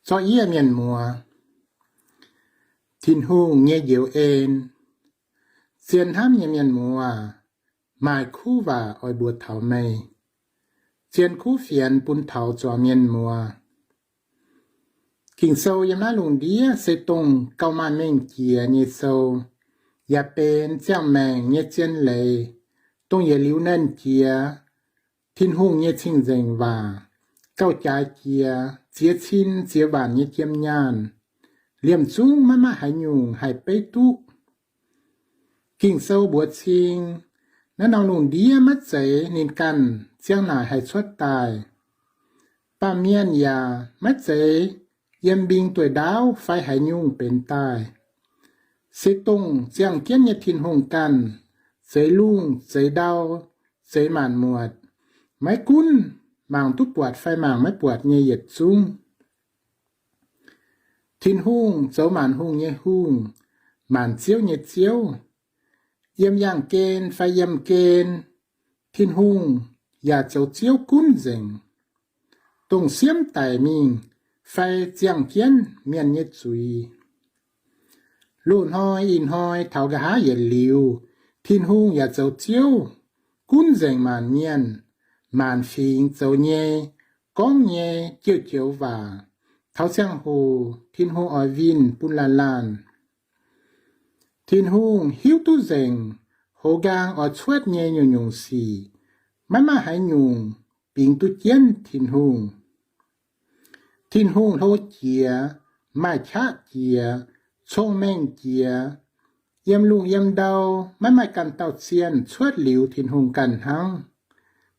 Zorqv yie mienh muoz. Tin-Hungh nyei njoux en. Zien hnamv nyei mienh muoz, maaih kuv waac oix mbuox taux meih. Zien kuv fienx bun taux zuangx mienh muoz. Ging-Sou yiem naaiv lungh ndiev se dongh gauh maaih mengh jiex nyei sou, yaac benx ziangh maengc nyei zien leiz, dongh yietc liuz nernh jiex Tin-Hungh nyei cing-nzengc waac, gauh jaaix jiex, ziex cin ziex waanc nyei jiem nyaanh, liemh zungv maiv maaih haaix nyungc haih beiv duqv. Ging-Sou mbuox cing, naaiv norm lungh ndiev maiv zeiz ninh ganh ziang naaic haih cuotv daaih. Baamh mienh yaac maiv zeiz yiem mbing dueiv-ndaauv fai haaix nyungc benx daaih. Se dongh ziangh jienv nyei Tin-Hungh ganh, zeix lungh zeix ndau, zeix maanc muotc, maiv gunv mangc duqv buatc fai mangc maiv buatc nyei yietc zungv. Tin-Hungh zoux maanc hungh nyei Hungh, maanc ziouv nyei Ziouv. Yiem yaangh gen fai yiem gen, Tin-Hungh yaac zoux Ziouv gunv nzengc, dongh siemv daic mingh fai ziangh jienv mienh nyei zuiz. Loz-hnoi ih hnoi taux nqa'haav yietc liuz, Tin-Hungh yaac zoux Ziouv gunv nzengc maanc mienh, maanc fingx zoux nyei, gorngv nyei joux-joux waac, taux ziangh hoc Tin-Hungh oix winh bun laanh laanh. Tin-Hungh hiuv duqv nzengc hoz nqaang oix cuotv nyei nyungc-nyungc sic. Maiv maaih haaix nyungc bingx duqv jienv Tin-Hungh. Tin-Hungh hlo jiex, maaih qaqv jiex, cong-mengh jiex. Yiem lungh yiem ndau maiv maaih ganh dauh zienh cuotv liuz Tin-Hungh ganh hnangv.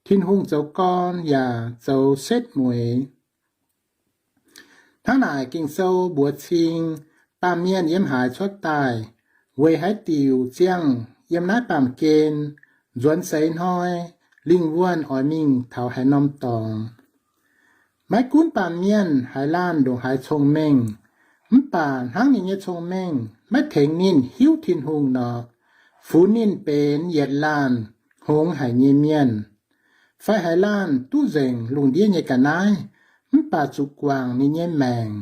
Tin-Hungh zoux gorn yaac zoux setv mueiz. Hnangv naaic Ging-Sou mbuox cing, baamh mienh yiem haaix cuotv daaih, weic haaix diuc ziangh yiem naaiv baamh gen, nzuonx seix hnoi, lingh wuonh oix mingh taux haaix norm dorngx. Maiv gunv baamh mienh haaix laanh ndongc haaix cong-mengh, mv baac hnangv ninh nyei cong-mengh maiv tengx ninh hiuv Tin-Hungh nor, funx ninh benx yietc laanh hngongx haic nyei mienh. Fai haaix laanh duqv nzengc lungh ndiev nyei ga'naaiv, mv baac zuqc guangc ninh nyei maengc,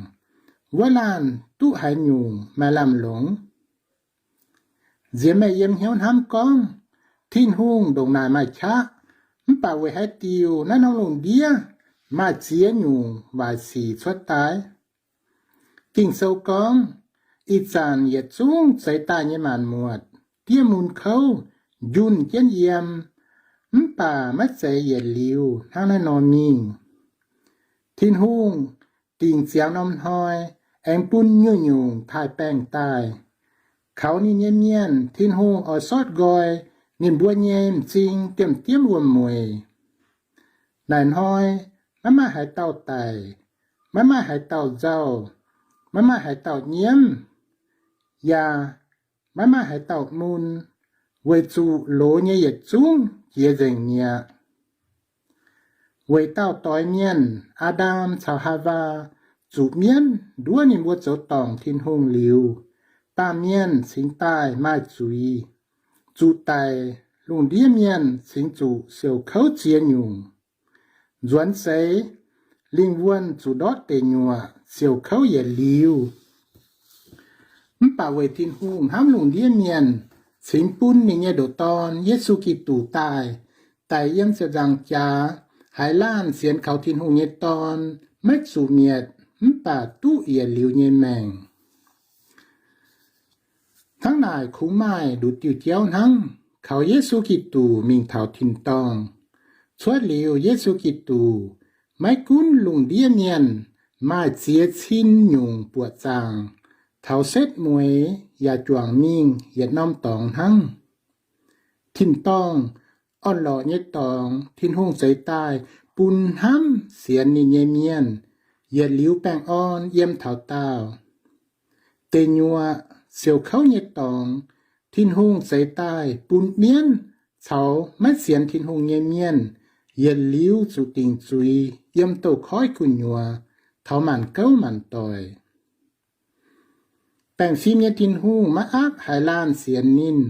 wuov laanh duqv haaix nyungc maaih lamh longc? Nziex meih yiem hnyouv hnamv gorngv, Tin-Hungh ndongc naaic maaih qaqv, mv baac weic haaix diuc naaiv norm lungh ndiev maaih ziex nyungc waaic sic cuotv daaih? Ging-Sou gorngv, ih zanc yietc zungv zeix daaih nyei maanc muotc, diev mun kouv, njunh jienv yiem, mv baac maiv zeiz yietc liuz hnangv naaiv nor mingh. Tin-Hungh dingc ziangx norm hnoi aengx bun nyungc-nyungc taaih baengh daaih. Kaux ninh nyei mienh Tin-Hungh oix sortv nqoi ninh mbuo nyei m'zing diemv-diemv wuom-mueic. Naaic hnoi maiv maaih haaix dauh daic, maiv maaih haaix dauh nzauh, maiv maaih haaix dauh nyiemv, yaac maiv maaih haaix dauh mun, weic zuqc loz nyei yietc zungv jiex nzengc mi'aqv. Weic dauh doix mienh, Aa^ndam caux Haawaa, zuqc mienv nduov ninh mbuo zoux dorngc Tin-Hungh liuz, baamh mienh cingx daaih maaih zuiz, zuqc daic, lungh ndiev mienh cingx zuqc siouc kouv ziex nyungc. Nzuonx seix, lingh wuonh zuqc ndortv deic nyuoqc siouc kouv yietc liuz. Mv baac weic Tin-Hungh hnamv lungh ndiev mienh, cingx bun ninh nyei ndoqc Dorn, Yesu Giduc, daaih, daic yiem ziepc nzaangc jaax, haiz laanh sienx kaux Tin-Hungh nyei Dorn maiv zuqc mietc, mv baac duqv yietc liuz nyei maengc. Hnangv naaic kungx maaih nduqc diuh jauv hnangv, kaux Yesu Giduc mingh taux tin-dorngh. Cuotv liuz Yesu Giduc, maiv gunv lungh ndiev mienh maaih ziex cin nyungc buoqc zaangc, taux setv mueiz yaac juangc mingh yietc norm dorngx hnangv. Tin-dorngh, orn-lorqc nyei dorngx, Tin-Hungh zeix daaih bun hnamv sienx ninh nyei mienh, yietc liuz baengh orn yiem taux daauh. Deic nyuoqc, siouc kouv nyei dorngx, Tin-Hungh zeix daaih bun mienv caux maiv sienx Tin-Hungh nyei mienh, yietc liuz zuqc dingc zuiz yiem douz-koiv gu'nyuoz taux maanc gouv maanc doic. Baengh fim nyei Tin-Hungh maiv aapv haaix laanh sienx ninh.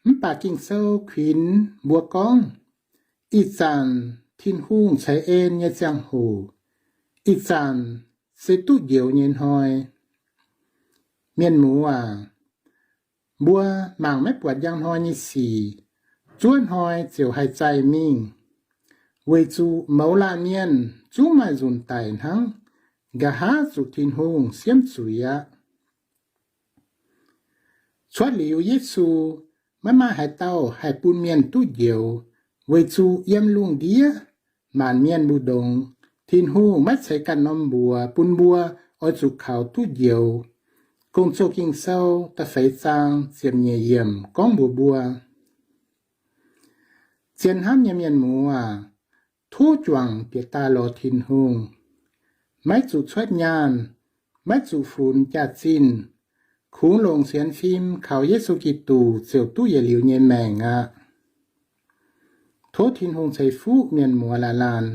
Mv baac Ging-Sou kuinx mbuo gorngv, ih zanc Tin-Hungh ceix en nyei ziangh hoc, ih zanc se duqv njoux nyei hnoi. Mienh muoz aac, mbuo mangc maiv buatc njang hnoi nyei sic, zuov hnoi ziouc haih zaih mingh, weic zuqc mouz laanh mienh zungv maaih nzunc daic hnangv, nqa'haav zuqc Tin-Hungh siemv zuiz aqv. Cuotv liuz Yesu, maiv maaih haaix dauh haih bun mienh duqv njoux, weic zuqc yiem lungh ndiev maanc mienh mbu'ndongx, Tin-Hungh maiv ceix ganh norm mbuox bun mbuo oix zuqc kaux duqv njoux. Gong-Zoh Ging-Sou da'feix zaang ziepc nyeic yiemc gorngv mbuox mbuo, Zien hnamv nyei mienh muoz aac, tov juangc bieqc daaih lorz Tin-Hungh. Maiv zuqc cuotv nyaanh, maiv zuqc funx jaax-zinh, kungx longc sienx fim kaux Yesu Giduc ziouc duqv yietc liuz nyei maengc aqv. Tov Tin-Hungh ceix fuqv mienh muoz laanh laanh.